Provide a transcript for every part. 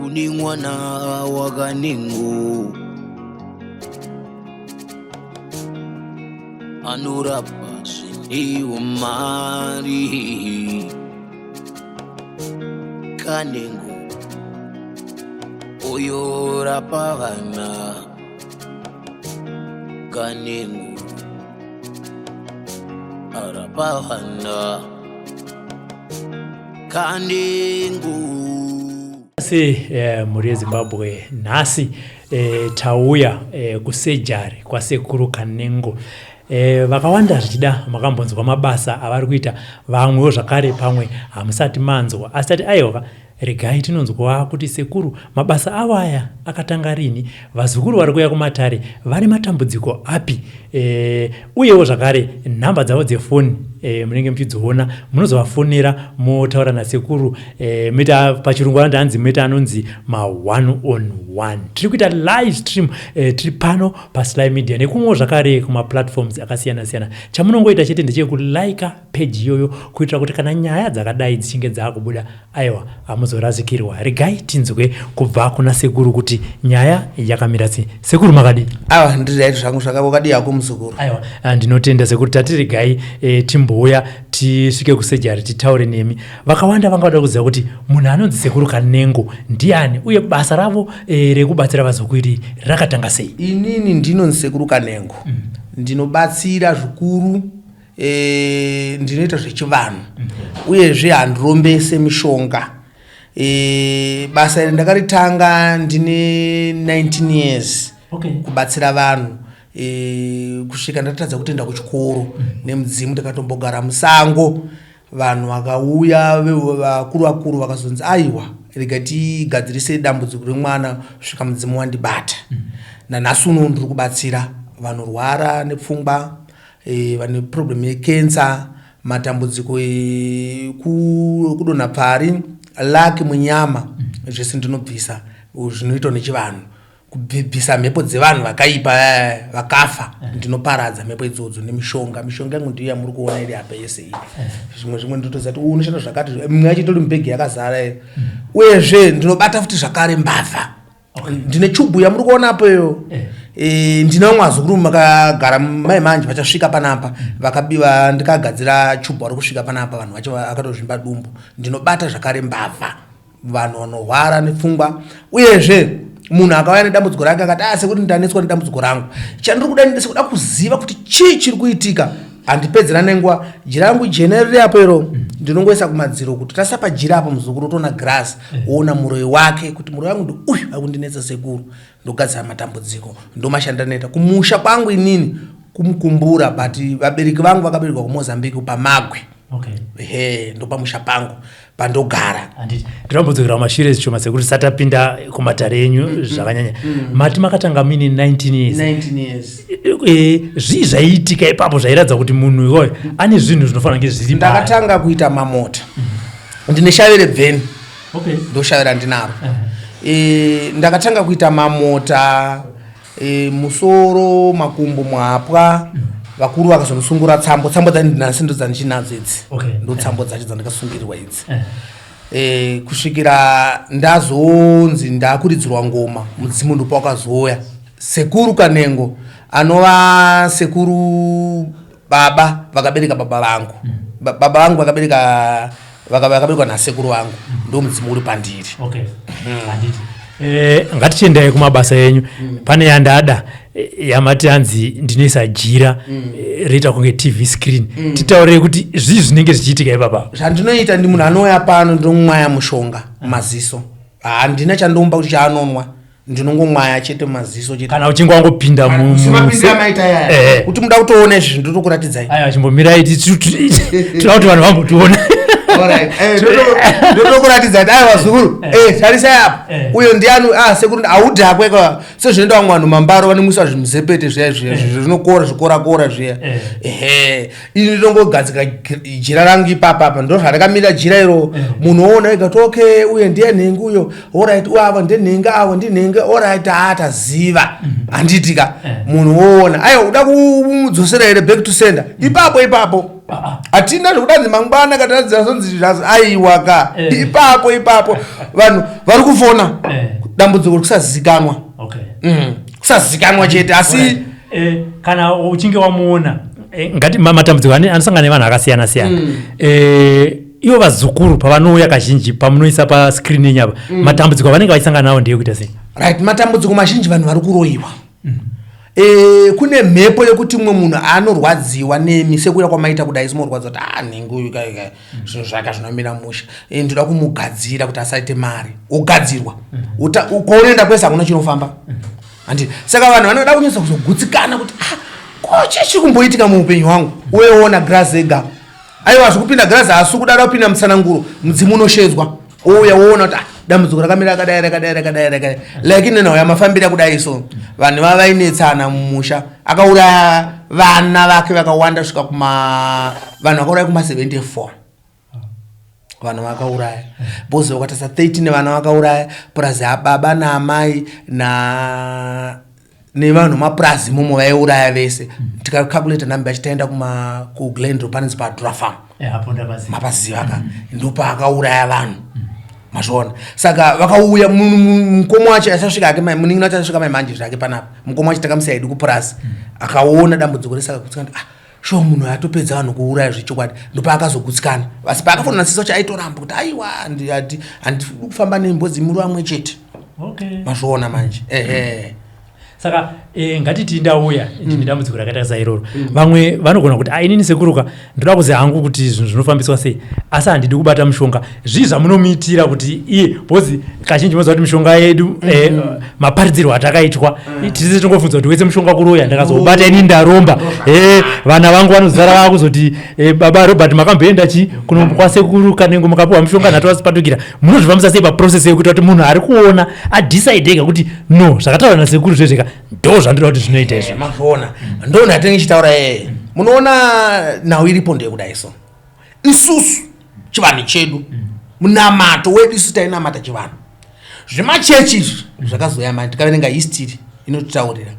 Kune mwana waKanengo anorapa zvine umari. Kanengo uyorapa vana. Kanengo arapa vana. Kanengo. Asi mhuri yeZimbabwe nhasi tauya kusejari kwaSekuru Kanengo. Vakawanda zvichida makambonzwa mabasa avari kuita, vamwewo zvakare pamwe hamusati manzwa, asi tati aiwa regai tinonzwa kuti sekuru mabasa avo aya akatanga rini, vazukuru vari kuuya kumatare vane matambudziko api, uyewo zvakare nhamba dzavo dzefoni munenge muchidziona, munozovafonera motaura nasekuru, moita pachirungu vanoti hanzi moita anonzi ma one on one. Tiri kuita live stream, tiri pano paSly Media nekumwewo zvakare kumaplatforms akasiyana siyana. Chamunongoita chete ndechekulika page iyoyo kuitira kuti kana nyaya dzakadai dzichinge dzakubuda, aiwa hamuzorasikirwa. Regai tinzwe kubva kuna sekuru kuti nyaya yakamira sei. Sekuru makadii? Aiwa, ndiri right zvangu, zvakadii hako muzukuru? Aiwa, ndinotenda sekuru. Tati regai timbouya tisvike kusejari titaure nemi. Vakawanda vanga vada kuziva kuti munhu anonzi Sekuru Kanengo ndiani uye basa ravo rekubatsira vazukuru iri rakatanga sei. Inini ndinonzi Sekuru Kanengo. Ndinobatsira zvikuru, ndinoita zvechivanhu uyezve handirombese mishonga. Basa iri ndakaritanga ndine 19 years kubatsira vanhu, kusvika ndatadza kutoenda kuchikoro nemudzimu. Ndakatombogara musango, vanhu vakauya vakuru vakuru vakazonzi aiwa rega tigadzirise dambudziko remwana kusvika mudzimu wandibata. Nanhasi uno ndiri kubatsira vanorwara nepfungwa, vane problem yecancer, matambudziko ekudonha pfari, laki munyama, zvese ndinobvisa zvinoitwa nechivanhu. Kubvisa mhepo dzevanhu vakaipa vakafa, ndinoparadza mhepo idzodzo nemishonga. Mishonga yangu ndiyo yamuri kuona iri apa yese iyi. Zvimwe ndinotoziva kuti unoshanda zvakati, mimwe yacho itori mubhegi yakazara iyo. Uyezve ndinobata futi zvakare mbavha. Ndine chubhu yamuri kuona apo iyo. Ndine vamwe vazukuru makagara mai manje vachasvika panapa vakabiwa, ndikagadzira chubhu, vari kusvika panapa vanhu vacho vakatozvimba dumbu. Ndinobata zvakare mbavha, vanhu vanorwara nepfungwa. Uyezve munhu akauya nedambudziko rake akati ah, sekuti ndanetswa nedambudziko rangu, chandiri kuda ndesekuda kuziva kuti chii chiri kuitika, handipedzera nenguva. Jira rangu jena riri apo iro, ndinongoisa kumadziro kuti tasa pajira apo, muzukuru otoona grass, woona muroyi wake kuti muroyi wangu ndi uyu ari kundinetsa sekuru. Ndogadzira matambudziko, ndomashanda ndinoita. Kumusha kwangu inini kumukumbura, but vabereki vangu vakaberekwa kuMozambique paMagwe. Ehe, ndopamusha pangu pandogara. Handiti ndinambodzokera kumashure zvishoma sekuti tisatapinda kumatare enyu zvakanyanya. Mati makatanga muine 19 years? 19 years. Zvii zvaiitika ipapo zvairatidza kuti munhu iwoyo ane zvinhu zvinofanira kunge zviri paari? Ndakatanga kuita mamota, ndine shavi rebveni. Ndoshavi randinaro. Ndakatanga kuita mamota, musoro, makumbo, muhapwa. Vakuru vakazondisungura tsambo. Tsambo dzandinasi ndo dzandichinadzo idzi. Ndo tsambo dzacho dzandakasungirirwa idzi. Kusvikira ndazonzi ndakuridzirwa ngoma, mudzimu ndopa wakazouya. Sekuru Kanengo anova sekuru baba vakabereka baba vangu. Baba vangu vakabereka vakaberekwa nasekuru vangu, ndo mudzimu uri pandiri. Handiti ngatichiendai kumabasa enyu. Pane yandada, yamati hanzi ndinoisa jira roita kunge TV screen. Titaurei kuti zvii zvinenge zvichiitika ipapa. Zvandinoita ndi munhu anouya pano ndinomwaya mushonga mumaziso. Handina chandomba kuti chaanonwa, ndinongomwaya chete mumaziso chete. Kana uchinge wangopinda Semapindira maita yaya kuti muda kutoona izvi, ndotokuratidzai. Aiwa, chimbomirai, toda kuti vanhu vambotiona. Alright. Ndotokuratidza kuti aiwa zukuru, tarisai apa. Uyo ndiani? Ah, sekuru haudhakwe ka sezvinoita vamwe vanhu mambaro vanomwisa zvimuzepete zviya zviya zvinokora zvikorakora zviya. Ehe, ini ndinongogadzika jira rangu ipapa apa, ndo zvarakamira jira iro. Munhu oona ega kuti okay, uye ndiye nhengi uyo, alright, uyo avo ndinhengi, avo ndinhengi, alright, haa taziva, handiti ka? Munhu woona aiwa uda kumudzosera here back to sender ipapo ipapo. Hatina zvekudanzi mangwana katadzazonzi aiwa ka. Ipapo ipapo vanhu vari kufona. Dambudziko rekusazikanwa. Okay. Kusazikanwa chete asi Kana uchinge wamuona, ngati matambudziko anosangana nevanhu akasiyana siyana. Ivo vazukuru pavanouya kazhinji pamunoisa pascreen yenyu apa, matambudziko avanenge vachisangana nawo ndeyekuita sei? Right, matambudziko mazhinji vanhu vari kuroyiwa. Kune mhepo yekuti mumwe munhu anorwadziwa nemi sekuya kwamaita kudai, simorwadza kuti a nhingi uyu kai kai, zvinhu zvake zvinomira musha. Ndoda kumugadzira kuti asaite mari, wogadzirwa. Kwaunoenda kwese hakuna chinofamba, handiti? Saka vanhu vanoda kunyatsa kuzogutsikana kuti ah, ko chii chiri kumboitika muupenyu hwangu? Uyeona grazi ega, aiwa, zvekupinda grazi asi kudada kupinda mutsananguro, mudzimu unoshedzwa, ouya woona kuti ah, dambudziko rakamira rakadai, rakadai, rakadai, rakadai. Like nenhau yamafambira kudai, so vanhu vava vainetsana mumusha, akauraya vana vake vakawanda kusvika kuma vanhu vakauraya kuma 74 vanhu vakauraya, because vakatarisa 13 vana vakauraya, plus ababa naamai na nevanhu mapurazi imomo vaiuraya vese. Tikacalculata namba yacho, taenda kuma kuGlendro, panonzi paDura Farm. Apo ndapaziva. Mapaziva ka? Ndopaakauraya vanhu, mazviona? Saka vakauya, mukoma wacho asasvika hake, munin'ina wacho asasvika mai manje zvake panapa. Mukoma wacho takamusiya hedu kupurazi, akaona dambudziko rese, akagutsikana, ah, sure, munhu atopedza vanhu kuuraya zvechokwadi. Ndopaakazogutsikana, asi paakafonera nasisi wacho aitoramba kuti aiwa, handidi kufamba nembodzi muri vamwe chete. Mazviona manje? Ehe. Saka ngatiti ndauya ndine dambudziko rakaita sairoro. Vamwe vanogona kuti, "Ah, inini sekuruka ndoda kuziva hangu kuti zvinhu zvinofambiswa sei, asi handidi kubata mushonga." Zvii zvamunomuitira kuti iye, because kazhinji moziva kuti mishonga yedu, maparidzirwo atakaitwa, tisi tingofunza kuti wese mushonga kuroya, ndakazobata ini ndaromba. Vana vangu vanozara vakuzoti, "Baba Robert, makamboenda chi kuno kwasekuru Kanengo, mukapiwa mushonga, nhatu vasipandukira." Munozvifambisa sei paprocess yekuita kuti munhu ari kuona adecide ega kuti no, zvakataurwa nasekuru zvezveka ndo zvandinoda kuti zvinoita izvo? Mazviona, ndo ndatenge ndichitaura yeye. Munoona, nhau iripo ndeyekudai, so isusu chivanhu chedu, munamato wedu, isu tainamata chivanhu. Zvemachechi izvi zvakazoya mani, tikaverenga history inotitaurira,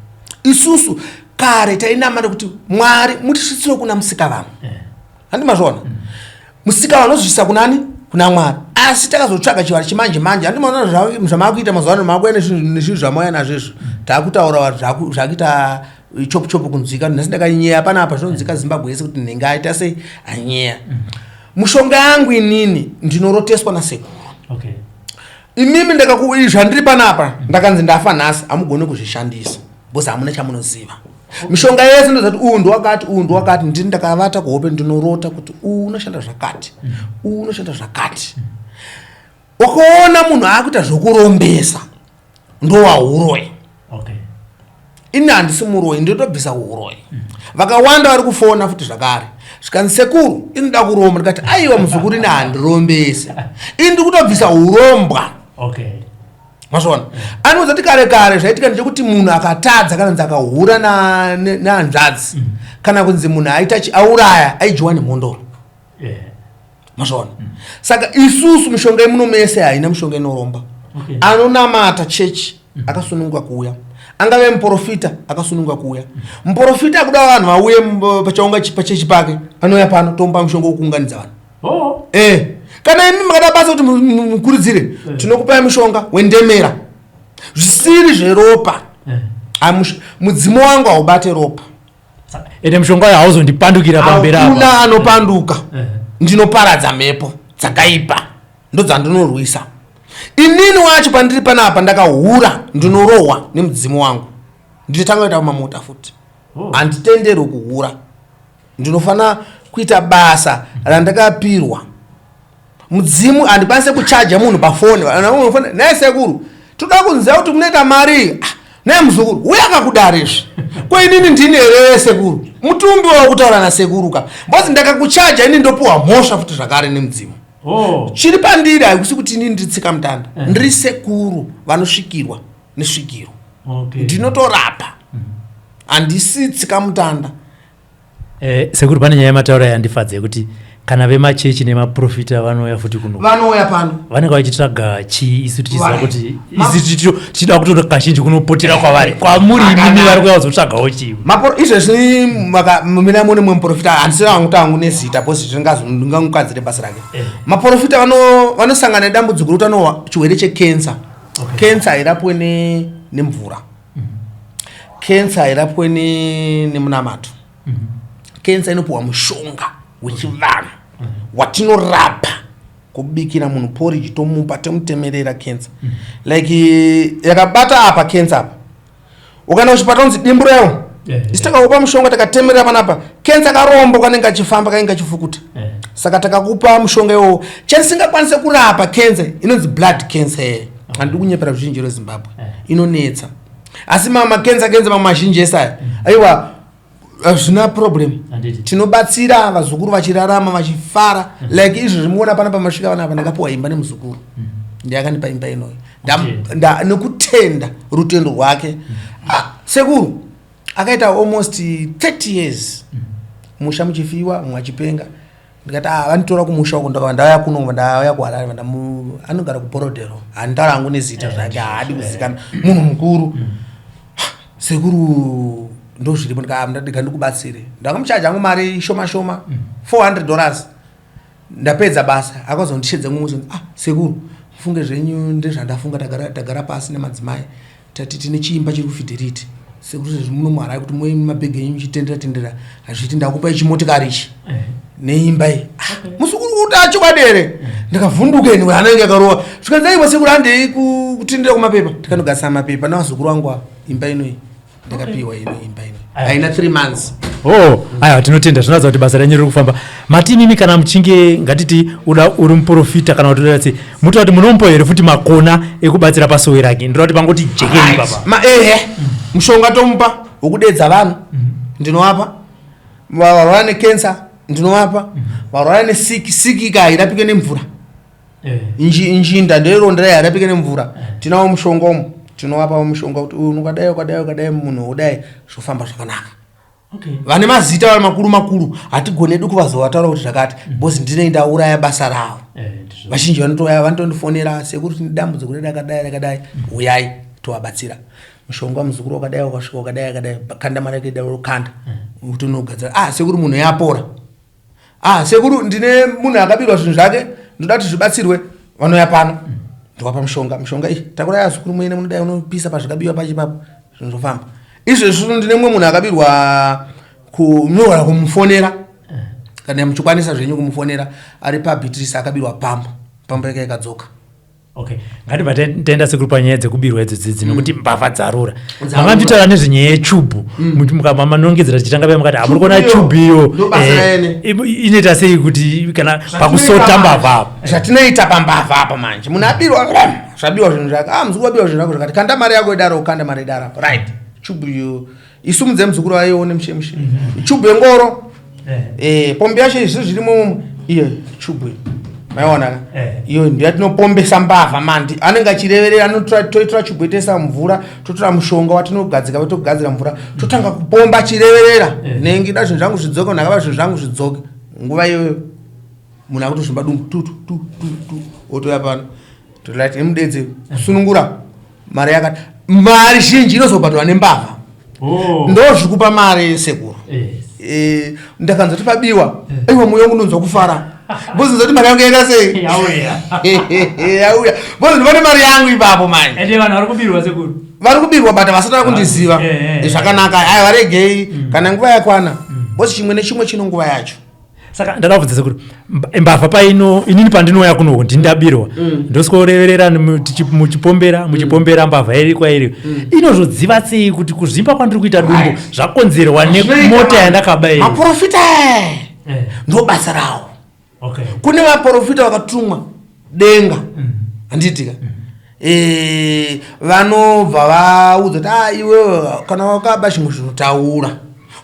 isusu kare tainamata kuti Mwari mutisvitsire kuna musika vanhu, handi mazviona? Musika vanozvisa kunani? Kuna Mwari. Asi takazotsvaga chivanhu chimanje manje, handi maona zvamakuita mazuva ano? Makuya nezvinhu zvamauya nazvo izvo, taakutaura zvakuita chopu chopu kunzwika. Nhasi ndakanyeya panapa, zvinonzwika Zimbabwe yese kuti nhinga aita sei, anyeya. Mushonga yangu inini ndinoroteswa nasekuru. Imimi ndakaku zvandiri panapa, ndakanzi ndafa nhasi, hamugoni kuzvishandisa because hamuna chamunoziva. Mishonga yese ndozati uyu ndowakati, uyu ndowakati. Ndini ndakavata kuhope, ndinorota kuti uyu unoshanda zvakati, uyu unoshanda zvakati. Ukaona munhu akuita zvokurombesa, ndowahuroyi. Ini handisi muroyi, ndinotobvisa uroyi. Vakawanda vari kufona futi zvakare, zvikanzi, "Sekuru, inoda kuromba." Ndikati, "Aiwa muzukuru, ini handirombese, ini ndiri kutobvisa urombwa." Mazviona, anoudza kuti kare kare zvaitika ndechekuti munhu akatadza, kana kunzi akahura nehanzvadzi, kana kunzi munhu aita auraya, aidyiwa nemhondoro. Mazviona? Saka isusu mishonga yemuno mese haina mishonga inoromba. Anonamata chechi akasununguka kuuya, angave muprofita akasununguka kuuya. Muprofita akuda vanhu vauye pachaunga pachechi pake, anouya pano, tomupa mushonga wekuunganidza vanhu. Kana imi makada basa kuti mukurudzire, tinokupai mushonga wendemera zvisiri zveropa. Mudzimu wangu haubate ropa. Ende mushonga uyo hauzondipandukira pamberi apa? Hakuna anopanduka. Ndinoparadza mhepo dzakaipa, ndodzandinorwisa inini wacho. Pandiri panapa, ndakahura, ndinorohwa nemudzimu wangu, ndinotanga kuita mamota futi. Handitenderwi kuhura, ndinofana kuita basa randakapirwa mudzimu. Handikwanise kuchaja munhu pafoni. Naye sekuru, toda kunziva kuti munoita mari. Ah, naye muzukuru uye akakudaro izvi, ko inini ndini here sekuru? Mutumbi wakutaura nasekuru ka, mbozi ndakakuchaja ini, ndopiwa mhosva futi zvakare nemudzimu. Chiri pandiri haikusi kuti inini ndiri tsika mutanda, ndiri sekuru vanosvikirwa nesvikiro. Ndinotorapa, handisi tsika mutanda. Sekuru, pane nyaya yamataura yandifadza yekuti kana vemachechi nemaprofita vanouya futi kuno. Vanouya pano. Vanenge vachitsvaga chii, isu tichiziva kuti isu tichida kutoto kazhinji kunopotera kwavari, kwamuri imimi vari kuya kuzotsvagawo chii? Izvezvi mina mune mumwe muprofita, handisi vangu tangu nezita because ndingangukadzire basa rake. Maprofita vanosangana nedambudziko rekuti anowa chirwere chekensa. Cancer hairapwe nemvura. Cancer hairapwe nemunamato. Cancer inopiwa mushonga wechivanhu watinorapa, kubikira munhu porridge, tomupa, tomutemerera cancer. Like yakabata apa cancer apa, ukaenda kuchipatara unzi dimburewo, isi takakupa mushonga, takatemerera panapa cancer, karombo kanenge kachifamba, kanenge kachifukuta. Saka takakupa mushonga iwowo. Chandisingakwanise kurapa cancer inonzi blood cancer. Handidi kunyepera ruzhinji rweZimbabwe, inonetsa. Asi macancer, cancer mamwe mazhinji ese aya, aiwa, hazvina problem. Tinobatsira vazukuru vachirarama, vachifara. Like izvo zvimuona pana pamasvika vanapa, ndakapiwa imba nemuzukuru, ndiakanipa imba inoyi. Nekutenda rutendo rwake. Ah, sekuru akaita almost 30 years musha muchifiwa, mumwe achipenga. Ndikati, ah, vanditora kumusha uko, ndakava ndauya kuno, ndauya kuHarare. Anogara kuBorodero, handitaura hangu nezita zvake, haadi kuzikana, munhu mukuru. Sekuru, ndo zviripo. Ndika ndikubatsire. Ndakamuchaja hangu mari shoma shoma, $400. Ndapedza basa, akazondishedza mumwe, ah, sekuru, mufunge zvenyu, ndezvandafunga. Tagara pasi nemadzimai, tati tine chiimba chiri kuFidelity. Sekuru, sezvo muno muHarare, kuti muve mabhegi enyu muchitendera tendera hazviiti, ndakupai chimotikari ichi neimba iyi. Ah, muzukuru, kuti achokwadi here? Ndikavhunduka ini, anenge akarova. Zvikanzi, aiwa sekuru, handei kutendera kumapepa. Tikanogadzisa mapepa navazukuru vangu ava. Imba inoyi ndakapiwa ino, imba ino haina 3 months. Oh, aiwa, tinotenda. Zvinoratidza kuti basa renyu riri kufamba. Mati imimi kana muchinge, ngatiti uda uri muprofita kana kuti uda, mutoda kuti munomupa here futi makona ekubatsira pasowe rake? Ndoda kuti pangoti jekei papa. Ehe, mushonga tomupa wokudedza vanhu, ndinovapa. Varwara necancer ndinovapa. Varwara nesiki, siki ka hairapike nemvura. Njinda ndoironda hairapike nemvura. Tinawo mushonga umu, tinovapa mushonga kuti uyu ukadai, ukadai, ukadai, munhu udai, zvofamba zvakanaka. Vane mazita vari makuru makuru hatigone edu kuvazovataura kuti zvakati, because ndinei ndauraya basa ravo. Vazhinji vanotouya, vanotondifonera, sekuru, tine dambudziko redu rakadai rakadai, uyai. Tovabatsira mushonga. Muzukuru wakadai, wakasvika wakadai akadai, kanda mari yake, kanda kuti unogadzira. Ah, sekuru, munhu yapora. Ah, sekuru, ndine munhu akabirwa zvinhu zvake, ndoda kuti zvibatsirwe. Vanouya pano, ndovapa mushonga. Mushonga iyi takurai azukuru, muene munodai, unopisa pazvikabiwa pachi ipapo, zvinhu zvofamba. Izvezvi ndine mumwe munhu akabirwa, kunogona kumufonera kana muchikwanisa zvenyu kumufonera, ari paBeatrice, akabirwa pambo, pambo yake ikadzoka. Okay, ngatibva taenda sekuru panyaya dzekubirwa idzo dzidzi, nekuti mbavha dzarura. Makanditaura nezvenyaya yechubhu, manongedzera tichitanga paya, mukati hamuri kuona chubhu iyo. Ndobasa rene. Inoita sei kuti kana pakusota mbavha apa? Zvatinoita pambavha apa manje, munhu abirwa, zvabiwa zvinhu zvake. Ah, muzukuru, wabiwa zvinhu zvako zvakati, kanda mari yako idaro, kanda mari idaro apo. Right, chubhu iyo isumudze muzukuru aione mushe mushe. Chubhu yengoro, pombi yacho, izvi zvirimo umu. Iyo chubhu iyi maiona ka? Iyo ndiyatinopombesa mbavha mandi anenge achireverera. Anotora, toitora chubhu, toisa mvura, totora mushonga watinogadzika, togadzira mvura, totanga kupomba achireverera, nengi da zvinhu zvangu zvidzoke, munhu akaba zvinhu zvangu zvidzoke. Nguva iyoyo munhu akutozvimba dumbu, tu tu tu tu tu, otoya pano, tolati imudedze kusunungura mari yakati. Mari zhinji inozobhadharwa nembavha. Ndo zvikupa mari, sekuru. Ndakanzwa kuti pabiwa, aiwa, mwoyo wangu unonzwa kufara because nzoti mari yangu yaita sei? Yauya. Yauya, because ndivane mari yangu ipapo manje. Ende vanhu vari kubirwa, sekuru. Vari kubirwa, bata vasati vari kundiziva. Zvakanaka, aya varegei kana nguva yakwana, because chimwe nechimwe chino nguva yacho. Saka ndada kubvunza sekuru, mbavha paino, inini pandinouya kuno ndindabirwa, ndosikoreverera muchipombera, muchipombera mbavha iri kwairi, inozodziva sei kuti kuzvimba kwandiri kuita dumbu zvakonzerwa nemota yandakaba iyi? Maprofita ndo basa rawo. Kune vaprofita vakatumwa denga, handiitika, vanobva vaudza kuti, ah, iwewe kana wakaba zvimwe zvinotaura,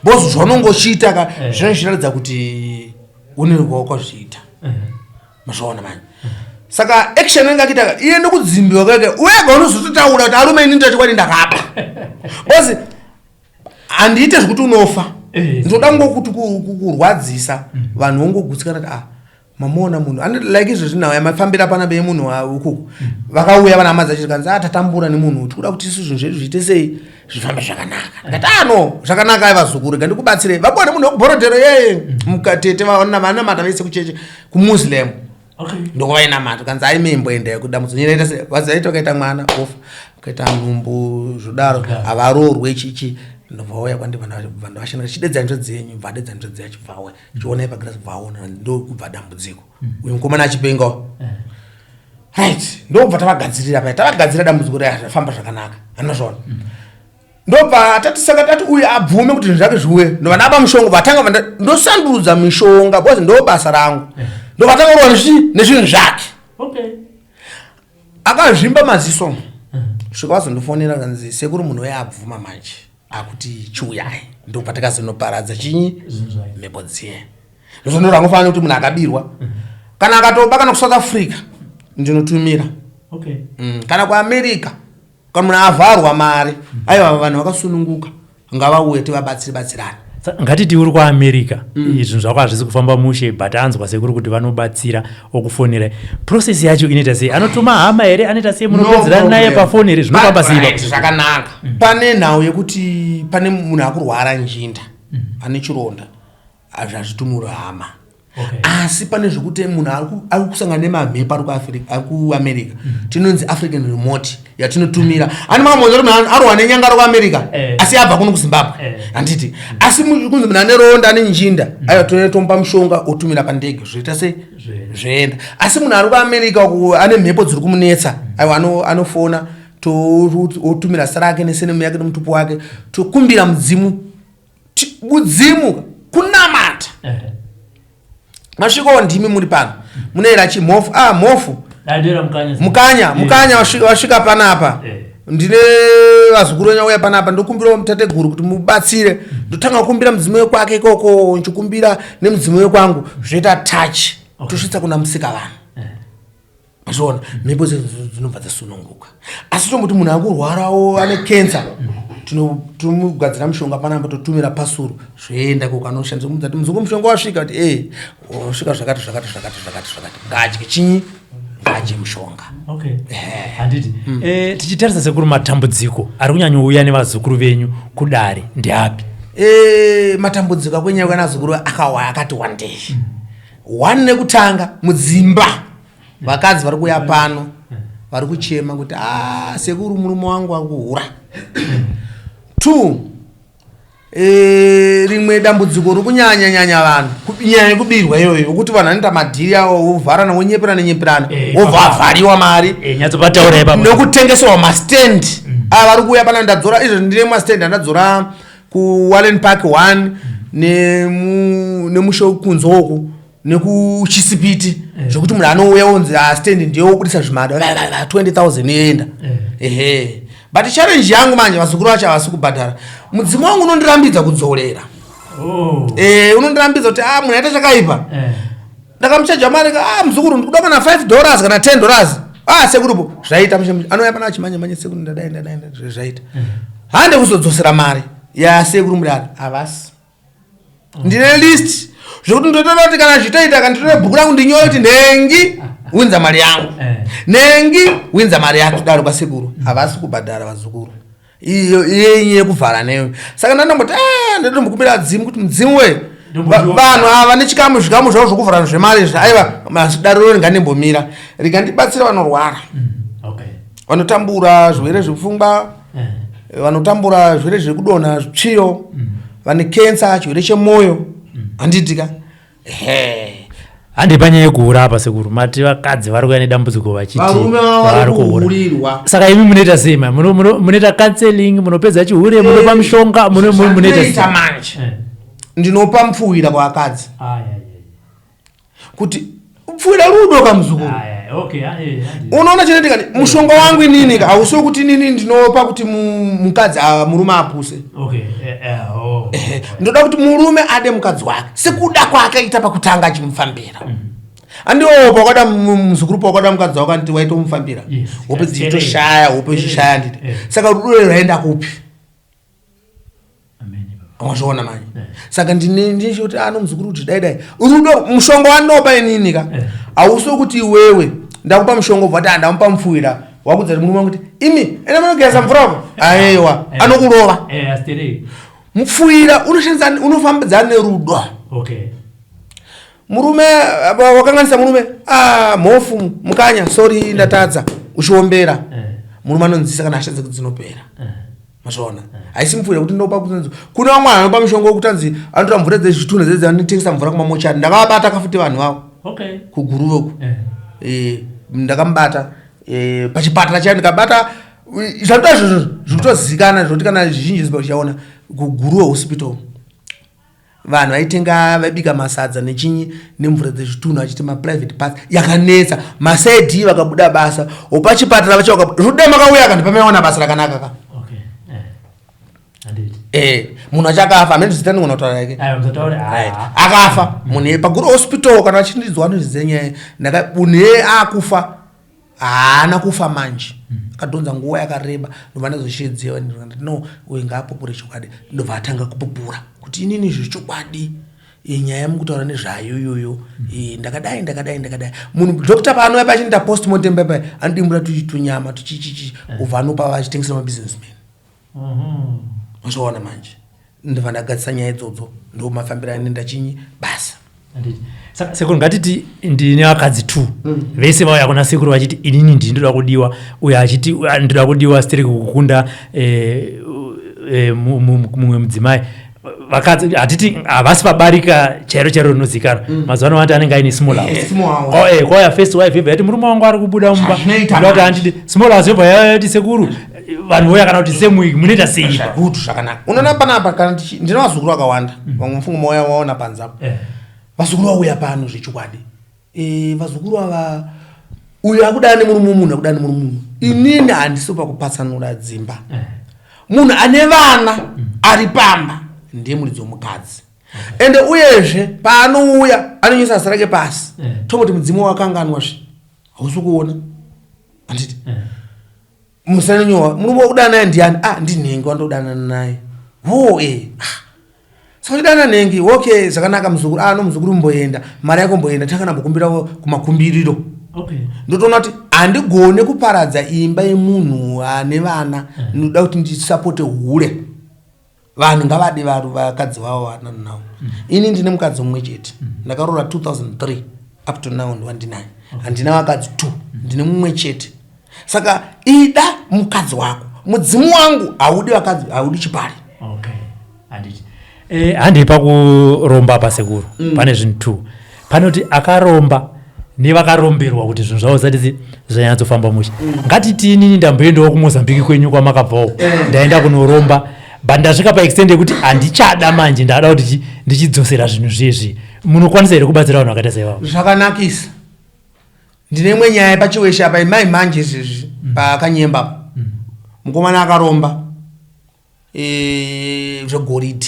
because zvaunongochiita ka zvinenge zvichiratidza kuti une wakazviita. Mazvaona manje? Saka action inenge akiita ka, iye nekudzimbiwa kwake, wega unozototaura kuti, arume, ini ndachokwadi ndakaba, because handiite zvekuti unofa. Ndoda ngokuti kurwadzisa vanhu vongogutsikana kuti, ah, mamuona munhu like izvezvi nhau yamafambira pana bemunhu ukuku, vakauya vana hama dzacho, tikanzi, ah, tatambura nemunhu, tikuda kuti isu zvinhu zvedu zviite sei, zvifambe zvakanaka. Ndikati, ah, no, zvakanaka, ai vazukuru, rega ndikubatsirei. Vabuwa nemunhu wekuBhorodhero yeye, mukatete vanamata vese kucheche kuMuslim. Okay. Ndokwavainamata kanzi aimemboendai kudambudziko nyaya ita vazaita ukaita mwana ofa ukaita nhumbu zvodaro havaroorwe chichi ndobva vauya kwandiri bva ndavashandira chidedza njodzi yenyu bva adedza njodzi yacho bva auya chionai pagirasi bva aona ndokubva dambudziko uyu mukomana achipengawo right ndobva tavagadzirira paya tavagadzira dambudziko raya zvafamba zvakanaka anozvaona ndobva tati saka tati uyu abvume kuti zvinhu zvake zviuye ndobva ndaba mushonga vatanga ndosandudza mishonga because ndo basa rangu eh. ndobva tanga kurwa nezvinhu zvake akazvimba maziso eh. svika vazondifonera kanzi sekuru munhu uye abvuma manje akuti chiuyai ndobva takazonoparadza chinyi mhepo dziye ndozondora angofanira kuti munhu akabirwa eh. kana akatoba kana kusouth africa ndinotumira kana kuamerica Kana munhu avharwa mari aiwa vanhu vakasununguka ngavauye tivabatsire batsirane. Ngatiti uri kuAmerica mm. zvinhu zvako hazvisi kufamba mushe but anzwa sekuru kuti vanobatsira okufonera process yacho inoita sei anotuma hama here anoita sei munopedzerana no naye pafoni here zvinofamba sei right, zvakanaka mm. pane nhau yekuti pane munhu akurwara njinda mm. ane chironda hazvitumuri hama okay. Asi pane zvekuti munhu ari kusangana nemamhepo ari kuamerica mm. Tinonzi african remote yatinotumira ani makamboona kuti munhu arohwa nenyanga ari kuamerica eh. Asi abva kuno kuzimbabwe eh. Handiti mm. Asi kunzi munhu ane ronda ane njinda mm. Aiwa tomupa mushonga otumira pandege zvoita sei zvoenda asi munhu ari kuamerica ane mhepo dziri kumunetsa mm. Aiwa anofona otumira zita rake nesenemu yake nemutupo wake tokumbira mudzimu mudzimu kunamata eh. Masvikawo ndimi muri pano munoera chimhofu ah mhofu mukanya mukanya wasvika panapa eh. Ndine vazukuru venyu auya panapa ndokumbirawo mutateguru kuti mubatsire ndotanga kukumbira mudzimu wekwake ikoko ndichikumbira nemudzimu wekwangu zvoita touch tosvitsa kuna musika vanhu eh. Mazviona mhepo dzinobva dzasununguka asi tomboti munhu akurwarawo ane cancer tinomugadzira mushonga panapa totumira pasuru zvoenda koko anoshandisa kumudza kuti muzukuru mushonga wasvika kuti ee wasvika zvakati zvakati zvakati zvakati zvakati ngadye chinyi ngadye mushonga okay eh. Handiti mm. Eh, tichitarisa sekuru matambudziko ari kunyanyouya nevazukuru venyu kudare ndeapi eh, matambudziko akunyanya kuya nazukuru akawa akati wandei mm. One nekutanga mudzimba vakadzi vari kuuya pano vari kuchema kuti ah, sekuru murume wangu ari kuhura two e, rimwe dambudziko ri kunyanya nyanya vanhu nyaya yekubirwa iyoyo yokuti vanhu vanoita madhiri awo wovharana wonyeperana nyeperana eh, wobva avhariwa mari eh, nekutengesewa mastand mm. ava vari kuuya pana ndadzora izvo ndine mastand andadzora kuwallen park one mm. nemushe kunze uku nekuchisipiti eh. zvekuti munhu anouya onzi ah, stand ndiyo wobudisa zvimada 20000 yoenda eh. Ehe but challenge yangu manje vazukuru vacho havasi kubhadhara mudzimu wangu unondirambidza kudzorera oh. Eh, unondirambidza kuti ah, munhu aita chakaipa eh. Ndakamuchaja mari ah, muzukuru ndikuda kana 5 dollars kana 10 dollars ah, sekurupo zvaita anouya pana achimanya manya sekuru ndadai ndadai zvaita hande kuzodzosera mari yasekuru mudaro havasi ndine list zvekuti ndotoda kuti kana zvitoita kana nditore bhuku rangu ndinyore kuti nhengi winza mari yangu eh. Nhengi winza mari yako daro kwasekuru havasi kubhadhara vazukuru iyo yenyu yekuvhara neyo saka ndandomboti ah, ndotombokumbira dzimu kuti mudzimu we vanhu ava nechikamu zvikamu zvavo zvokuvhara zvemari izvi aiva dariro ringandimbomira rikandibatsira vanorwara mm, vanotambura zvirwere zvepfungwa eh. Vanotambura zvirwere zvekudonha tsviyo mm. Vane kensa chirwere chemwoyo mm. Handitika he handi panyaya yekuhura apa sekuru mati vakadzi vari kuya nedambudziko vachiti vari kuhurirwa saka imi munoita sei ma munoita counseling munopedza chihure munopa eh, mishonga munoita manje eh. Ndinopa mupfuwira kwavakadzi ah, kuti pfuwira rudo kamuzukuru ah, unoona chinoitika mushonga wangu inini ka hausi wekuti inini ndinopa kuti mukadzi ah, murume apuse eh, eh, oh. Eh, ndoda kuti murume ade mukadzi wake sekuda kwake aita pakutanga achimufambira mm. Andiwo pakwada muzukuru pakwada mukadzi wako anditi waitomufambira hope dzichitoshaya hope ichishaya nditi saka rudo rwaenda kupi wazviona manje eh. Saka ndinechoti ano ah, muzukuru kuti dai dai rudo mushonga wandinopa inini ka eh. Hausi wekuti iwewe ndakupa mushonga ubva ti andamupa ah, mupfuwira wakudza kuti murume wangu kuti imi enda munogeza mvura wako aiwa eh. Anokurova mupfuwira unoshandisa unofambidzana nerudo. Murume wakanganisa murume, ah, mhofu mukanya, sorry, ndatadza, uchiombera. Murume anonzisa kana hasha dzake dzinopera. Mazviona, haisi mvura yekuti ndopa kunzi kune vamwe vanhu vanopa mishonga wekuti anzi anotora mvura dzezvitunha dzedzi, anotengesa mvura kumamochari. Ndakavabata kafuti vanhu vavo kuGuruve uku. Ndakamubata pachipatara chayo, ndikabata zvanoita izvozvo zvikutozivikana zvekuti kana zvizhinji zvichaona kuGuruve Hospital, vanhu vaitenga, vaibika masadza nechinyi nemvura dzezvitunhu, achiti maprivate parts yakanetsa. Masaidi vakabuda basa wopachipatara vacho zvudai makauya akandipa maiwana basa rakanaka ka. Okay. Handiti. Munhu achakafa, hamene zita ndingona kutaura yake. Aiwa, musataure. Right. Akafa munhu paGuru Hospital, kana vachindinzwa anozviziva nyaya. Munhu iyeye akufa, haana kufa manje, akadhonza nguva yakareba. Ndobva ndazoshedziwa, ndikati, "No, uyu ngaapupure chokwadi." Ndobva atanga kupupura kuti, "Inini zvechokwadi, nyaya yamukutaura nezvayo iyoyo, ndakadai, ndakadai, ndakadai." Munhu doctor paanouya pachinita postmortem paipai, anodimbura tunyama tuchichichi, ubva anopa vachitengesera mabusinessman. Mazviona manje, ndobva ndagadzisa nyaya idzodzo. Ndo mafambiro anoenda chinyi basa. Handiti. Saka sekuru, ngatiti ndine vakadzi two, vese vauya kuna sekuru vachiti, "Inini ndini ndoda kudiwa." Uyo achiti, "Ah, ndoda kudiwa stereki kukunda mumwe mudzimai." Vakadzi hatiti havasi pabarika chairo chairo rinozikanwa. Mazuva ano vanoti anenge aine small house. Small house. Oh, kwauya first wife yobva yati, "Murume wangu ari kubuda mumba." Zvazvinoita Ndoda kuti manje. handidi. Small house yobva yati, "Sekuru, vanhu voya kana kuti same week, munoita sei?" Good, zvakanaka. Unoona panapa kana ndine vazukuru vakawanda, vamwe mufungo mauya waona panze apo. Vazukuru vauya pano zvechokwadi. Vazukuru ava, uyu akudana nemurume, munhu akudana nemurume mumwe. Inini handisi pakupatsanura dzimba. Munhu ane vana ari pamba ndiye muridzi womukadzi. Ende uyezve paanouya anonyesa zita rake pasi. Tomboti mudzimu wakanganwa zve, hausi kuona, handiti? Musanonyowa murume wokudana naye ndiani? Ah, ndinhengi wandodanana naye. Ho, ah. Saka uchidana nhengi, okay, zvakanaka muzukuru. Ah, no, muzukuru, mboenda, mari yako mboenda, takana mbokumbira kumakumbiriro. Ndotoona kuti handigone kuparadza imba yemunhu ane vana. Ndinoda kuti ndisapote hure. Vanhu ngavade varu vakadzi vavo vanana navo. Ini ndine mukadzi mumwe chete, ndakaroora 2003, up to now ndiwandinaye. Handina vakadzi two, ndine mumwe chete. Saka ida mukadzi wako. Mudzimu wangu haudi vakadzi, haudi chipari. Okay, handiti. Handei pakuromba pasekuru. Pane zvinhu two: panoti akaromba nevakaromberwa kuti zvinhu zvavo zvisati zvanyatsofamba mushe. Ngatiti inini ndamboendawo kuMozambiki kwenyu kwamakabvawo, ndaenda kunoromba, but ndasvika paextent yekuti handichada manje, ndada kuti ndichidzosera zvinhu zvezvi. Munokwanisa here kubatsira vanhu vakaita seivavo? Zvakanakisa. Ndine imwe nyaya paChiweshe apa, imai manje izvezvi paKanyemba apa. Mukomana akaromba zvegoridhe.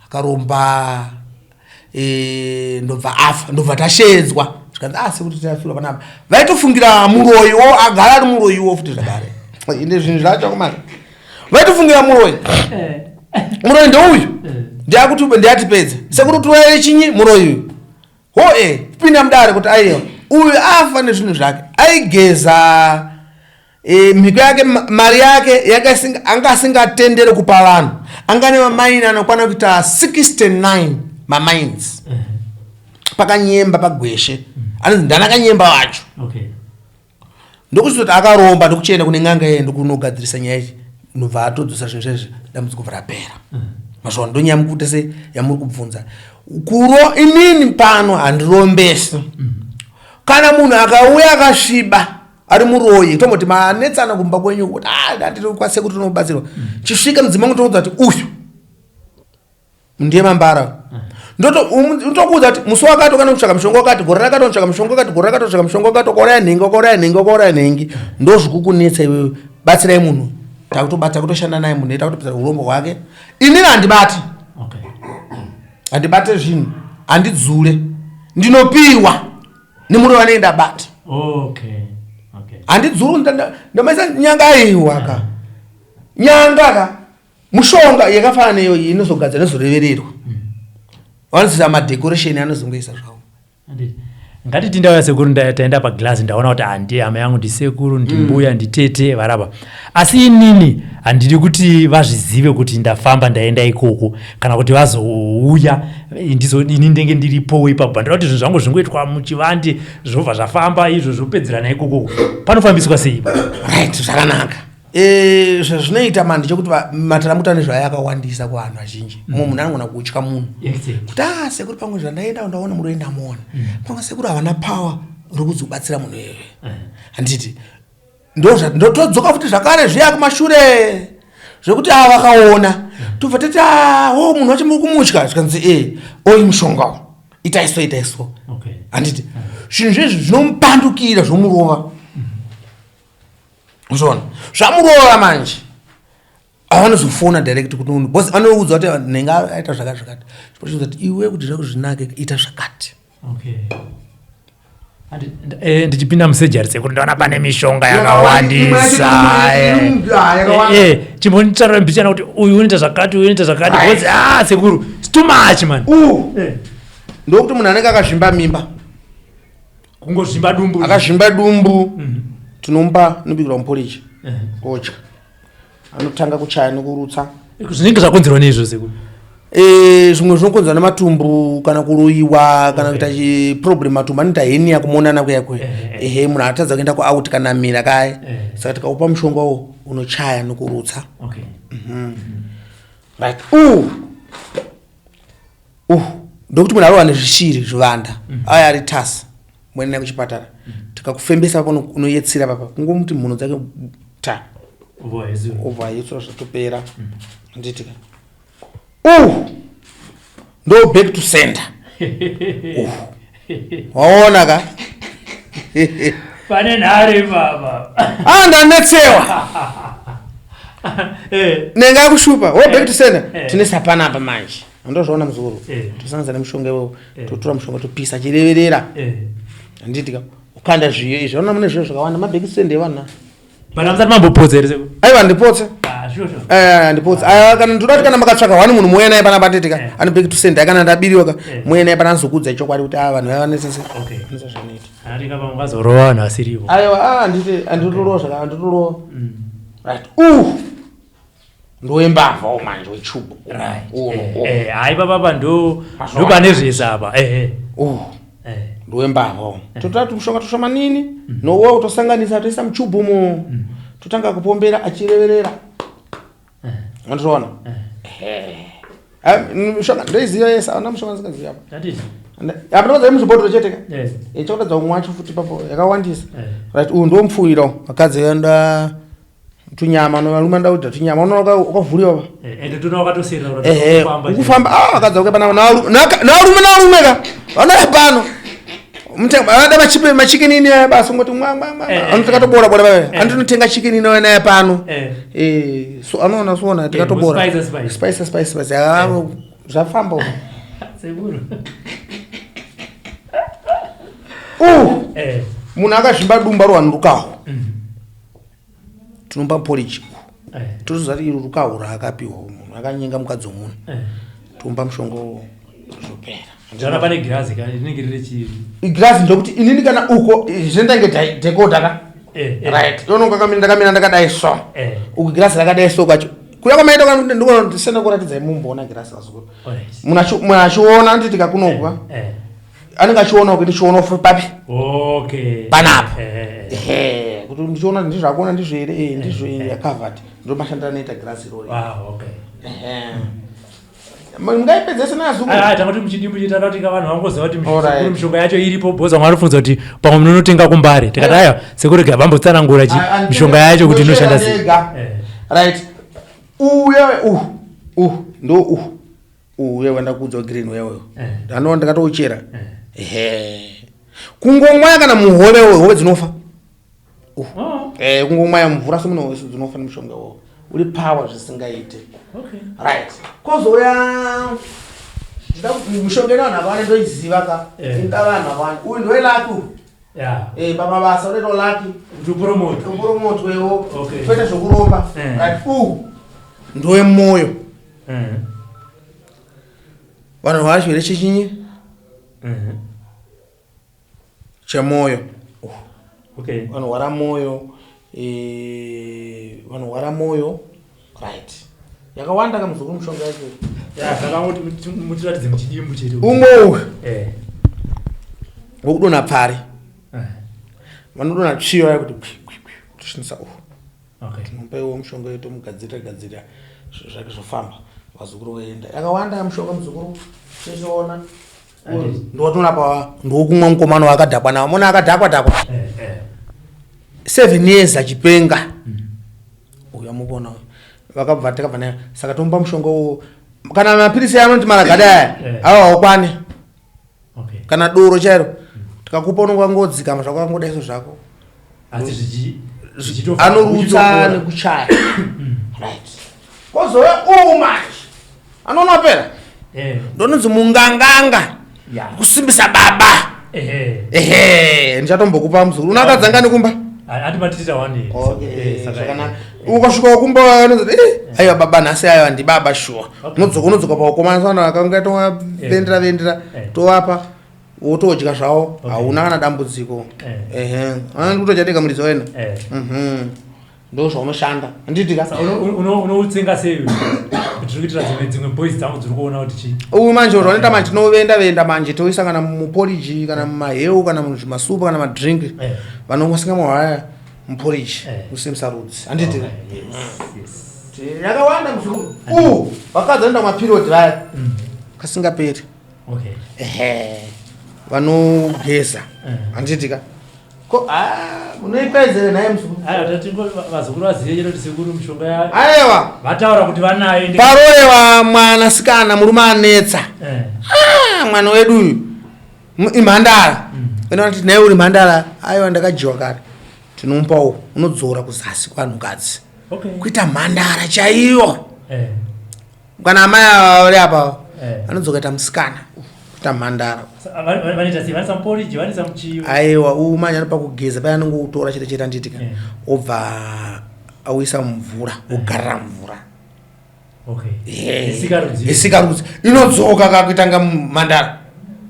Akaromba, ndobva afa. Ndobva tashedzwa, zvikanzi, "Ah, sekuti tafirwa panapa." Vaitofungira muroyiwo, agara ari muroyiwo futi zvakare. Ende zvinhu zvacho komana, vaitofungira muroyi. Muroyi ndeuyu, ndiakuti ndiatipedza. "Sekuru, turayire chinyi muroyi uyu." Ho, kupinda mudare kuti aiwa, uyu afa nezvinhu zvake. Aigeza mhiko yake, mari yake yanga anga asingatendere kupa vanhu. Anga ane mamaini anokwana kuita 69 mamines paKanyemba paGweshe, anonzi ndana Kanyemba wacho. Ndokuchizoti akaromba, ndokuchienda kune n'anga iye, ndokunogadzirisa nyaya iyi, ndobva atodzosa zvinhu zvezvi, dambudziko bva rapera. Mazvaona, ndonyaya mukuita se yamuri kubvunza. Kuro inini pano handirombesi. Kana munhu akauya akasviba ari muroyi, tomboti manetsana kumba kwenyu kuti, "Ah, ndatiri kwasekuti tinobatsirwa," chisvika mudzimai wangu, toudza kuti uyu ndiye mambara. Ndotokuudza kuti musi wakati wakana kutsvaka mushonga wakati, gore rakati unotsvaka mushonga wakati, gore rakati unotsvaka mushonga wakati, wakauraya nhengi, wakauraya nhengi, wakauraya nhengi, ndozvikukunetsa iwewe. Batsirai munhu, takutobata, kutoshanda naye munhu, takutopedza urombo hwake. Inini handibati. Handibate zvinhu, handidzule, ndinopiwa nemuroyi vanenge ndabata. Handidzuri, ndamaisa nyanga iwaka nyanga ka mushonga yakafanana neiyoyi inozogadzira, inozorevererwa, vanozoita madecoration, anozongoisa zvavo. Handiti. Ngatiti ndauya sekuru, taenda paglass, ndaona kuti handi hama yangu, ndisekuru, ndimbuya, nditete varapa, asi inini handidi kuti vazvizive kuti ndafamba ndaenda ikoko, kana kuti vazouya. kuzouya ini ndenge ndiripowo ipapo ndoda kuti zvinhu zvangu zvingoitwa muchivande zvobva zvafamba izvo zvopedzerana ikoko panofambiswa sei ipapo? Right, zvakanaka. Zvazvinoita manje chekuti mataramuta nezvayo akawandisa kuvanhu vazhinji. Mumwe munhu anogona kutya munhu kuti a sekuru pamwe zvandaenda ndaona muroyi ndamuona, pamwe sekuru havana power rokuzobatsira munhu iyeye. Handiti ndotodzoka futi zvakare zviya kumashure zvekuti ava vakaona tobva tati o munhu wacho muri kumutya, zvikanzi e oyi mushonga itai so, itai so. Handiti zvinhu zvezvi zvinomupandukira, zvomurova. Uzoona zvamurova manje avanozofona direct kuti munhu, because vanoudza kuti nenge aita zvakati zvakati, chipochiudza kuti iwe kuti zvako zvinake ita zvakati. Okay. Ndichipinda musurgery sekuru ndaona pane mishonga yakawandisa. Chimbonditaura mbichana kuti uyu unoita zvakati, uyu unoita zvakati, because ah sekuru, it's too much man. Ndokuti munhu anenge akazvimba mimba, kungozvimba dumbu, akazvimba dumbu, tinomupa inobikirwa muporiji, odya, anotanga kuchaya nekurutsa. Zvinenge zvakonzerwa neizvo sekuru? Zvimwe zvinokonzerwa nematumbu kana kuroyiwa kana kuita chiproblem, matumbu anoita hernia, kumonana kuya kuya. Ehe, munhu atadza kuenda kuout kana mira kaya. Saka tikaupa mushonga uwo unochaya nekurutsa. Right, ndokuti munhu arohwa nezvishiri, zvivanda, aya ari tasi, muende naye kuchipatara, tikakufembesa papa unoyetsira papa, kungomuti mhuno dzake ta, obva ayetsura, zvatopera. Handitika ndo back to sender. Waona ka? Pane nhare baba. Ah, ndanetsewa. Nenge akushupa wo back to sender. Tinesa panapa manje, andozvaona muzukuru. Tosanganisa nemushonga iwowo, totora mushonga topisa chireverera. Handitika ukanda zviyo izvi, aona mune zviyo zvakawanda, maback to sender evana. But hamusati mambopotsa here sekuru? Aiwa, ndipotse. Ah, sure. Handipotse. Aiwa, kana ndoda kuti kana makatsvaka wani munhu muuya naye panapa, titika ane back to sender, kana ndabiriwa ka, muuya naye pana, anozokudza chokwadi kuti a vanhu vaya vanesese anese zvanoita. Hatinga pamwe vazorova vanhu vasirivo. Aiwa, a handiti handitorowa zvaka, handitorowa. Right, ndowembavhawo manje wechubu. Hai papapa ndo ndo pane zvese apa. Ndowembavhawo, totora tumushonga tushomanini nowo, tosanganisa, toisa muchubhu mo, totanga kupombera achireverera. Andozviona mishonga ndoiziva yese, auna mushonga ndisingazivi apa. Handiti? Apa ndinoziva muzvibhodhoro chete ka. Chakuratidza umwe wacho futi ipapo yakawandisa. Right, uyu ndomupfuwira vakadzi vanoda tunyama, varume vanoda kudya tunyama. Unoona wakavhuriwa pa. Ende tona wakatoserera ehe kufamba. Ukufamba, ah, vakadzi vauya panapa navarume, navarume ka vanouya pano. Vanoda machipe machicken aya basi, ungoti mwa mwa mwa. Ano tikatobora bora vaya, andinotenga chicken ino naye pano. So anoona soona tikatobora. Spice, spice. Spice, spice, spice. Ah, zvafamba uko. Sekuru. Munhu akazvimba dumba rohani rukaho, tinomupa porridge. Totoziva kuti iri rukaho raakapiwa munhu akanyenga mukadzi womunhu. Tomupa mushonga uwo, zvopera. Ndaona pane girazi ka rinenge riri chii? Igirazi ndokuti inini kana uko zvinenge decoder ka. Right, iononga kamira, ndakamira ndakadai so. Uku girazi rakadai so kacho kuya kwamaita kana ndisenda kuratidzai mumboona girazi azukuru. Munhu achiona anditi kakunokwa anenge achiona kuti ndichiona papi? Panapa. Ehe, kuti ndichiona ndizvakuona ndizvo here? Ndizvo, yakavhati ndo mashandiro anoita girazi irori. Ehe, mungaipedzese nazuku. Ah, tangoti muchidimbu chitata kuti vanhu vangoziva kuti sekuru mishonga yacho iripo, bhoza vamwe vanofunza kuti pamwe munonotenga kumbare. Tikati aiwa, sekuru rega vambotsanangura chi mishonga yacho kuti inoshanda sei. Right, uya ndo uya wandakuudza green uya uyo. Ndanoona ndakatouchera. Ehe, kungomwaya kana muhove, hove dzinofa. Kungomwaya mvura semuno wese dzinofa nemushonga iwowo, uri power zvisingaite. Right, kozouya mishonga ine vanhu vakawanda, ndoiziva ka. Inoda vanhu vakawanda. Uyu ndowelucky uyu. Pamabasa unoita lucky. Kuti upromote. Upromotwewo. Toita zvokuromba. Right, uyu ndowemoyo. Vanhu vachirwere chechinyi chemwoyo. Vanorwara mwoyo, vanorwara mwoyo. Right. Yakawanda kamuzukuru mishonga yacho. Ya, saka mutiratidze muchidimbu chete. Umwe uyu. Wokudonha pfari. Vanodonha tsviyo vaya kuti toshandisa uhu. Okay. Tinomupa iwo mushonga wedu tomugadzirira gadzirira zvinhu zvake zvofamba vazukuru voenda. Yakawanda mishonga muzukuru tichiona. Ndotorapa ndokumwa mukomana wakadhakwa nawo. Mona akadhakwa dhakwa. 7 years achipenga. Uyu amubona uyu. Vakabva takabva naye. Saka tomupa mushonga uwo. Kana mapirisi anoti maragada aya. Awa haukwani. Okay. Kana doro chairo. Tikakupa unonga wangodzikama zvako wangodaiso zvako. Asi anorutsa nekuchaya. Right. Kozouya uwu manje. Anoona pera. Ndononzi munganganga. Kusimbisa baba. Ehe, ndichatombokupa muzukuru. Unakadzanga nekumba? Ati matitira wani. Okay, zvakanaka. Ukasvika kumba anonzi aiwa baba nhasi aiwa ndibaba shuwa. Unodzoka unodzoka paukomana sana akanga tovendera vendera tovapa wotodya zvawo hauna kana dambudziko. Ehe. Anotodya tega muridzi wena. Ndo zvaunoshanda. Handiti ka? Unoutsenga sei kuti tiri kuitira dzimwe boys dzangu dziri kuona kuti chii? Uyu manje zvaunoita manje tinovenda venda manje toisa kana muporridge kana mumaheu kana muzvimasupu kana madrink. Vanongosinga mahwaya muporridge kusimbisa rudzi. Handiti ka? Yes, yes. Yakawanda muzukuru. Vakadzi vanoenda kumaperiod vaya. Kasingaperi. Okay. Ehe. Vanogeza. Handiti ka? Ko munoipedzere naye muzukuru. Aiwa tati vazukuru vazive chero kuti sekuru mishonga ya Aiwa. Vataura kuti vanayo ende. Paroewa mwana sikana murume anetsa. Mwana wedu uyu imhandara. Inoona kuti naye uri mhandara. Aiwa ndakajiwa kare. Tinomupa uyu unodzora kuzasi kwanhukadzi. Okay. Kuita mhandara chaiyo. Kana amai ava vari apa anodzoka ita musikana kuita mhandara. Vanoita sei? Vanoisa muporridge, vanoisa muchiyo. Aiwa, uyu manje anopa kugeza paya anongoutora chete chete handiti ka. Obva auisa mumvura, ogarira mvura. Okay. Isikarudzi. Isikarudzi. Inodzoka ka kuita nga mhandara.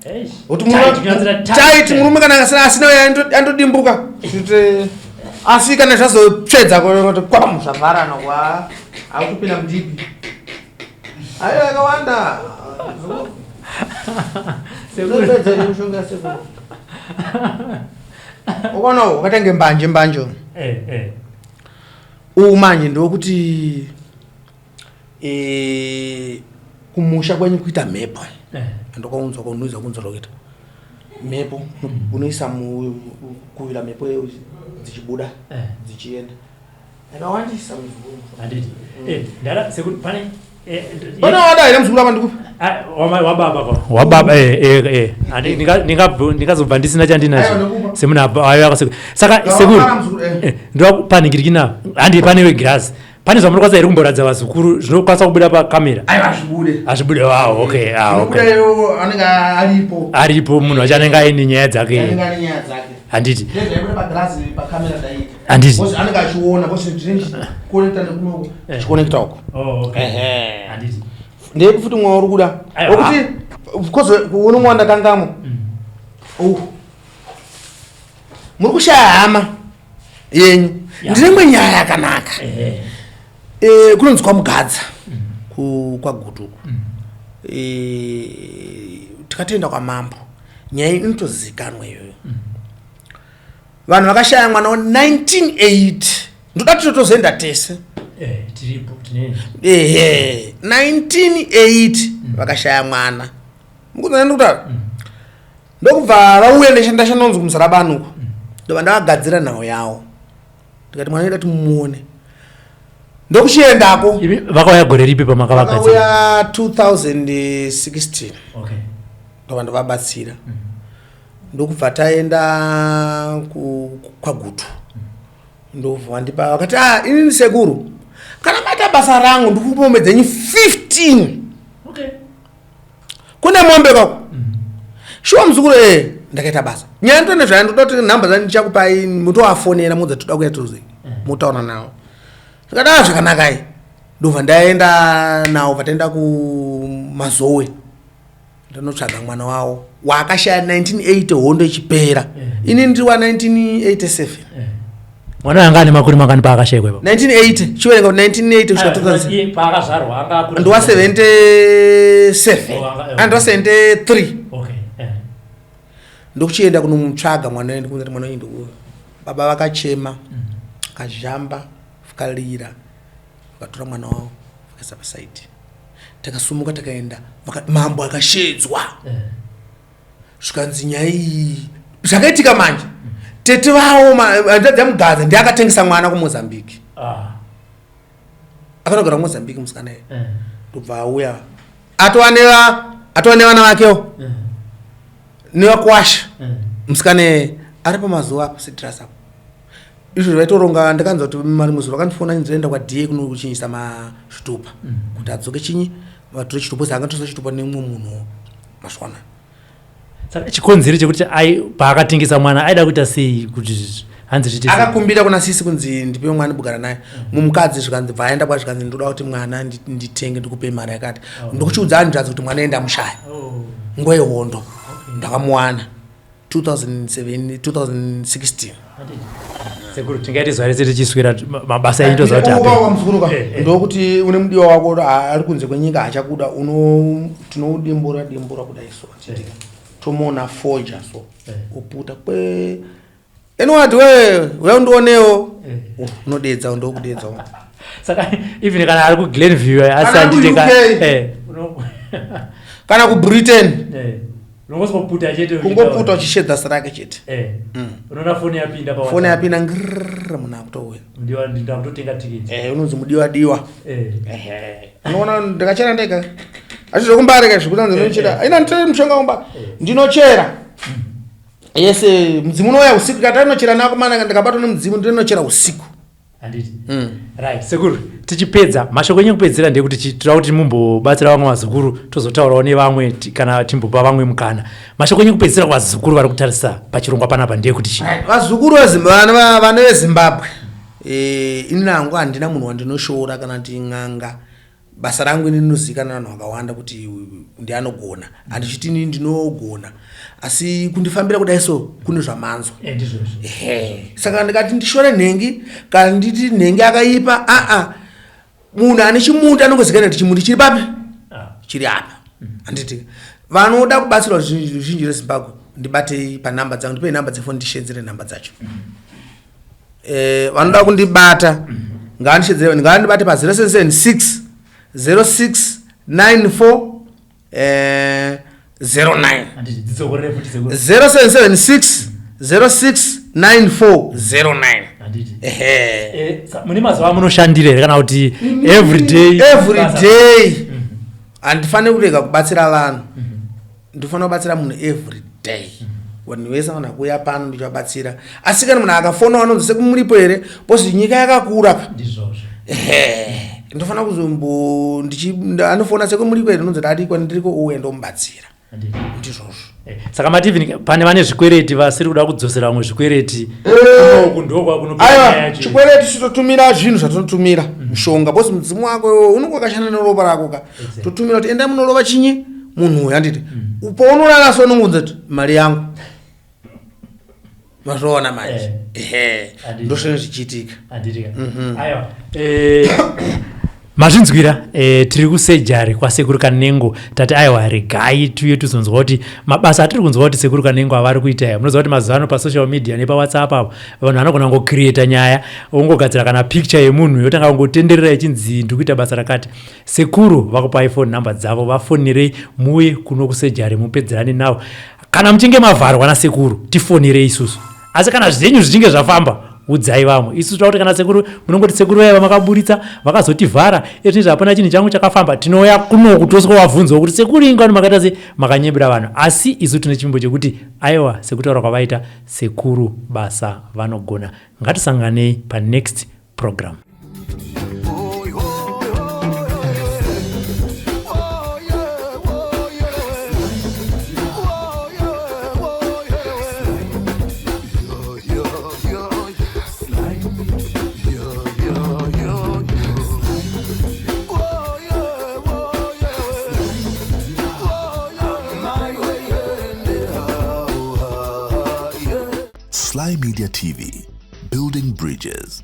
Eish. Kuti Tight, kunyatsira tight. tight murume kana asina andodimbuka. Kuti asi kana zvazotsvedza kuti kwamu zvavharana kwa akupinda mudipi. Ayo yakawanda. Sekuru. Sekuru mishonga sekuru. Ukaona wakatange mbanje mbanje. Uwu manje ndokuti kumusha kwenyu kuita mhepo. Andokaunzwa kunoiza kunzwa kuita mhepo unoisa kuvira mhepo dzichibuda dzichienda. Yakawandisa muzukuru. Handiti. Ndara sekuru pane Pane wada here muzukuru apa ndikupi? Wababa kwa. Wababa Andi ndingazobva ndisina chandinacho. Aiwa, ndikupa. Semunhu aiwa akasekuru. Saka Ndawapara sekuru. muzukuru, Ndopanhingirikina. Handi pane wegirazi. Pane zvamunokwanisa here kumboratidza vazukuru zvinokwanisa kubuda pakamera? Aiwa, hazvibude. Hazvibude. Wow, okay. Zvinobuda Okay. iwo anenge aripo. Aripo munhu wacho anenge aine nyaya dzake. Anenge aine nyaya dzake. Handiti. Ndezvaibuda pagirazi pakamera ndaita. Handiti. Because anenge achiona, because ndine chikonekta nekuno. Chikonekta uko. Oh, okay. Handiti. Ndeipi futi mwa uri kuda? Aiwa. Wekuti, of course, uno mwa ndakangamo. Oh. Muri kushaya hama yenyu. Ndine imwe nyaya yakanaka. Kunonzi kwaMugadza, kwaGutu uku. Tikatoenda kwamambo. Nyaya inotozikanwa iyoyo. Vanhu vakashaya mwana wa 1980. Ndoda titozoenda tese. Tiripo, tine. 1980 vakashaya mwana. Mukuzana ndikutaura? Ndokubva vauya ndashandonzi kuMuzarabani uko. Ndobva ndavagadzira nhau yavo. Ndikati mwana wedu timuone. Ndokuchiendako. Imi vakauya gore ripi pamakavagadzira? Vakauya 2016. Okay. Ndobva ndavabatsira. Ndokubva taenda kwaGutu. Ndobva vandipa vakati, inini sekuru, kana maita basa rangu ndikupa mombe dzenyu 15. Okay. Kune mombe kwako? Shuwa muzukuru, ndakaita basa. Nyaya ndone zvayo ndoda kuti nhamba dzangu ndichakupai mutovafonera mudza toda kuya tozi. Motaura navo. Ndikati, zvakanakai. Ndobva ndaenda navo, bva taenda kuMazowe. Ndinotsvaga mwana wavo wakashaya 1980 hondo ichipera. Ini ndiri wa 1987. Mwana uyu anga ane makore mangani paakashaikwa ipapo? 1980, chiverenga kuti 1980 kusvika 2000. Iye paakazvarwa anga akura. Ndiwa 77. Oh, anga- Andiwa 73. Okay. Ndokuchienda kunomutsvaga mwana uyu, ndikuti mwana uyu ndiuyu. Baba vakachema, kazhamba, vakarira, vakatora mwana wavo vakaisa pasaidi. Takasumuka takaenda, mambo akashedzwa. Zvikanzi nyaya iyi zvakaitika manje. Tete vavo hanzvadzi yaMugadza ndiye akatengesa mwana kuMozambique. Akanogara kuMozambique musikana iye. Ndobva auya atova nevana vakewo nevakwasha. Musikana iye ari pamazuva apo Citrus apo. Izvo vaitoronga, ndakanzwa kuti marimwe zuva vakandifona ndinoenda kwaDA kunochinyisa mazvitupa kuti adzoke chinyi vatore chitupa, saka angatosa chitupa nemumwe munhu maswana. Saka chikonzero chekuti paakatengesa mwana aida kuita sei kuti hanzi zviite sei? Akakumbira kuna sisi kunzi ndipe mwana kugara naye. Mumukadzi zvikanzi bva aenda kwa zvikanzi ndoda kuti mwana nditenge ndikupe mari yakati. Ndokuchiudza hanzvadzi kuti mwana enda mushaya. Nguva yehondo. Ndakamuwana 2007, 2016. Sekuru, tingaite zuva rese tichiswera mabasa enyu toziva kuti Uka apera. muzukuru ka, ndokuti une mudiwa wako ari kunze kwenyika hachakuda, tinoudimbura dimbura kudai so, chitika. Tomuona foja so. Uputa kwe Enward we, uya undionewo. Unodedza, ndokudedza. Saka even kana ari ku Glenview, asi Kana ku handite ka- UK. Kana ku Britain. Unongoputa chete uchiita Kungoputa uchishedza zita rake chete. Unoona foni yapinda pa Foni WhatsApp. yapinda ngrrrr, munhu akutouya. Ndiwa, ndakutotenga tikiti. Unonzi mudiwa diwa. Unoona ndakachera ndega. Asi zvekumbareka zvekuti anzi ndinochera. Ina nditore mushonga kumba. Ndinochera. Yese mudzimu unouya usiku, kana ndinochera nako mana ndikabatwa nemudzimu ndinochera usiku. Handiti. Right, sekuru, tichipedza mashoko enyu ekupedzera ndekuti tinoda kuti mumbobatsira vamwe vazukuru, tozotaurawo nevamwe kana timbopa vamwe mukana. Mashoko enyu ekupedzera kuvazukuru vari kutarisa pachirongwa panapa ndeyekuti chii? Right, vazukuru vana veZimbabwe, ini hangu handina munhu wandinoshora kana kuti n'anga. Basa rangu ini rinozivikanwa nevanhu vakawanda kuti ndianogona. Handichiti ini ndinogona, asi kundifambira kudai so kune zvamanzwa. Ndizvozvo. Saka ndikati ndishore nhengi kana nditi nhengi akaipa, aa, munhu ane chimuti anongozikanwa kuti chimuti chiri papi? Chiri apa. Handiti vanoda kubatsirwa ruzhinji rweZimbabwe, ndibatei panhamba dzangu, ndipei nhamba dzefoni ndishedzere nhamba dzacho. Vanoda kundibata ngavandishedzere, ngavandibate pa zero seven seven six, zero six nine four, zero nine. Handiti, dzidzokorere futi sekuru. Zero seven seven six, zero six nine four, zero nine. Handiti. Ehe. Mune mazuva amunoshandira here kana kuti every day? Every Basa. day. Handifaniri kurega kubatsira vanhu. Ndinofanira kubatsira munhu every day. Vanhu vese vanhu vakuuya pano ndichivabatsira. Asi kana munhu akafona anonzi sekumuripo here? Because nyika yakakura ka. Ndizvozvo. Ehe. Ndinofanira kuzombo, ndichi, anofona sekumuripo here? Ndinonzi ndarikwa, ndiriko uye ndomubatsira. Handiti. Ndizvozvo. Saka mati even pane vane zvikwereti vasiri kuda kudzosera vamwe zvikwereti, kunoku ndokwa kunopera Aiwa, nyaya yacho. chikwereti chitotumira zvinhu zvatinotumira, mushonga, because mudzimu wako iwewe unenge wakashanda neropa rako ka. Totumira kuti enda munorova chinyi munhu uyu, handiti? Paunorara so unongonzi kuti mari yangu. Mazvoona manje. Ehe. Handiti. Ndozvinenge zvichiitika. Handiti ka. Aiwa. Mazvinzwira, tiri kusejari kwaSekuru Kanengo. Tati aiwa regai tuye tuzonzwa kuti mabasa atiri kunzwa kuti Sekuru Kanengo avari kuita aya. Munoziva kuti mazuva ano pasocial media nepaWhatsApp apo vanhu vanogona kungocreata nyaya, wongogadzira kana picture yemunhu yotanga kungotenderera ichinzi ndiri kuita basa rakati. Sekuru vakupai phone number dzavo, vafonerei muuye kuno kusejari mupedzerane navo. Kana muchinge mavharwa nasekuru tifonerei isusu, asi kana zvenyu zvichinge zvafamba udzai vamwe. Isu toda kuti kana sekuru munongoti sekuru vaya vamakaburitsa vakazotivhara ezvinezvi hapana chinhu changu chakafamba, tinouya kunoku tosvika vabvunzawo kuti sekuru ingani makaita sei, makanyebera vanhu. Asi isu tine chivimbo chekuti aiwa, sekutaura kwavaita sekuru basa vanogona. Ngatisanganei panext program. Sly Media TV. Building bridges.